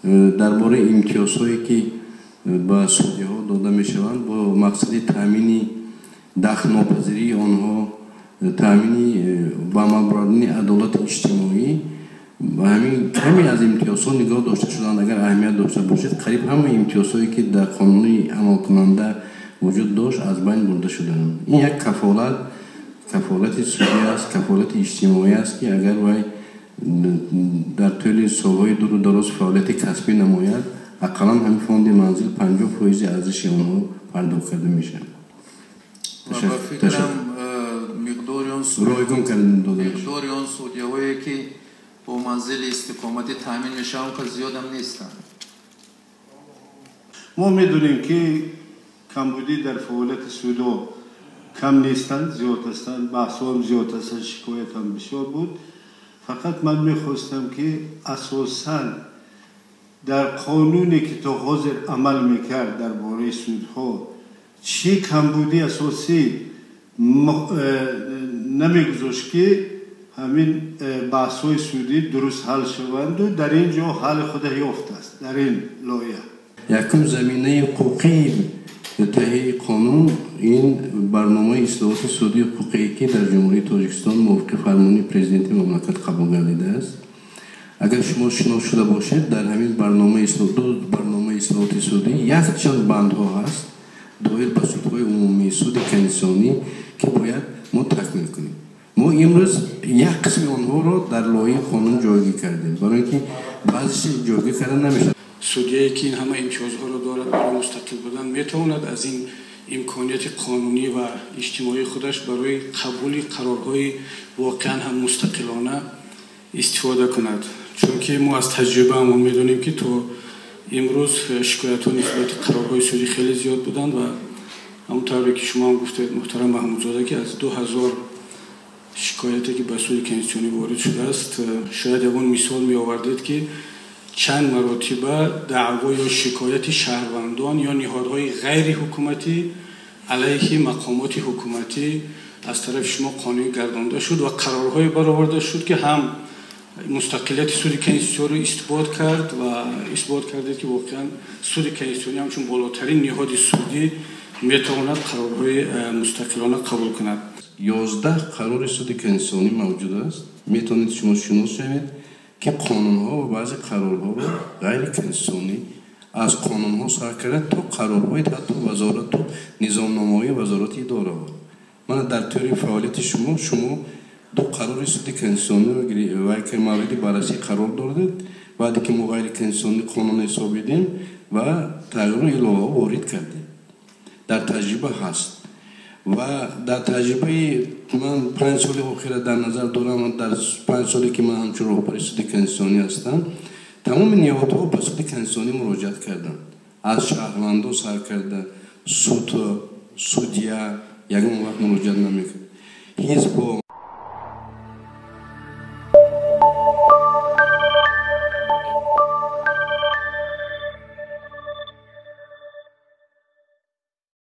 Дар бораи имтиёзҳое, ки ба судяҳо дода мешаванд бо мақсади таъмини дахлнопазирии онҳо, таъмини ба амал бурдани адолати иҷтимоӣ, ба ҳамин каме аз имтиёзҳо нигоҳ дошта шуданд. Агар аҳамият дошта бошед, қариб ҳамаи имтиёзҳое, ки дар қонуни амалкунанда вуҷуд дошт, аз байн бурда шуданд. Ин як кафолат, кафолати судӣ аст, кафолати иҷтимоӣ аст, ки агар вай дар тӯли солҳои дуру дароз фаъолияти касбӣ намояд, ақаллан ҳамин фонди манзил 50 фоизи арзиши онҳо пардохт карда мешавад. Ва фикрам, миқдори он ройгон карда дода. Миқдори он судяҳое, ки бо манзили истиқоматӣ таъмин мешаванд, ка зиёдам нестанд. Мо медонем, ки камбудӣ дар фаъолияти судҳо кам нестанд, зиёд ҳастанд, баҳсҳоам зиёд ҳастанд, шикоятам бисёр буд. Фақат ман мехостам, ки асосан дар қонуне, ки то ҳозир амал мекард, дар бораи судҳо чӣ камбудӣ асосӣ намегузошт, ки ҳамин баҳсҳои судӣ дуруст ҳал шаванду дар ин ҷо ҳалли худа ёфтааст дар ин лоиҳа. Якум, заминаи ҳуқуқии таҳияи қонун ин барномаи ислоҳоти судию ҳуқуқие, ки дар Ҷумҳурии Тоҷикистон мувофиқи фармони Президенти мамлакат қабул гардидааст. Агар шумо шинос шуда бошед, дар ҳамин барномаи, ду барномаи ислоҳоти судӣ якчанд бандҳо ҳаст доир ба судҳои умумӣ, суди конститутсионӣ, ки бояд мо такмил кунем. Мо имрӯз як қисми онҳоро дар лоиҳаи қонун ҷойгир кардем, барои ин ки баъзеаш ҷойгир карда намешавад. Судяе, ки ин ҳама имтиёзҳоро дорад, барои мустақил будан метавонад аз ин имконияти қонунӣ ва иҷтимоии худаш барои қабули қарорҳои воқеан ҳам мустақилона истифода кунад, чунки мо аз таҷрибаамон медонем, ки то имрӯз шикоятҳо нисбати қарорҳои судӣ хеле зиёд буданд. Ва ҳамон тавре ки шумо ҳам гуфтед, муҳтарам Маҳмудзода, ки аз 2000 шикояте, ки ба суди конститутсионӣ ворид шудааст, шояд ягон мисол меовардед, ки чанд маротиба даъво ё шикояти шаҳрвандон ё ниҳодҳои ғайриҳукуматӣ алайҳи мақомоти ҳукуматӣ аз тарафи шумо қонунӣ гардонда шуд ва қарорҳое бароварда шуд, ки ҳам мустақилияти суди конститутсиониро исбот кард ва исбот кардед, ки воқеан суди конститутсионӣ ҳамчун болотарин ниҳоди судӣ метавонад қарорҳои мустақилона қабул кунад. 11 қарори суди конститутсионӣ мавҷуд аст. Метавонед шумо шинос шавед, ки қонунҳо ва баъзе қарорҳоро ғайриконститутсионӣ, аз қонунҳо сар карда то қарорҳои ҳатто вазорату низомномаҳои вазорати идораҳо. Мана, дар тӯли фаъолияти шумо, шумо ду қарори суди конститутсиониро вай мавриди баррасӣ қарор додед, баъде ки мо ғайриконститутсионӣ қонун ҳисобидем ва тағйиру иловаҳо ворид кардем. Дар таҷриба ҳаст ва дар таҷрибаи ман 5 соли охира дар назар дорам. Дар 5 соле, ки ман ҳамчун роҳбари суди конститутсионӣ ҳастам, тамоми ниҳодҳо ба суди конститутсионӣ муроҷиат карданд, аз шаҳрвандо сар карда суд, судья ягон вақт муроҷиат намекард, ҳизбҳо.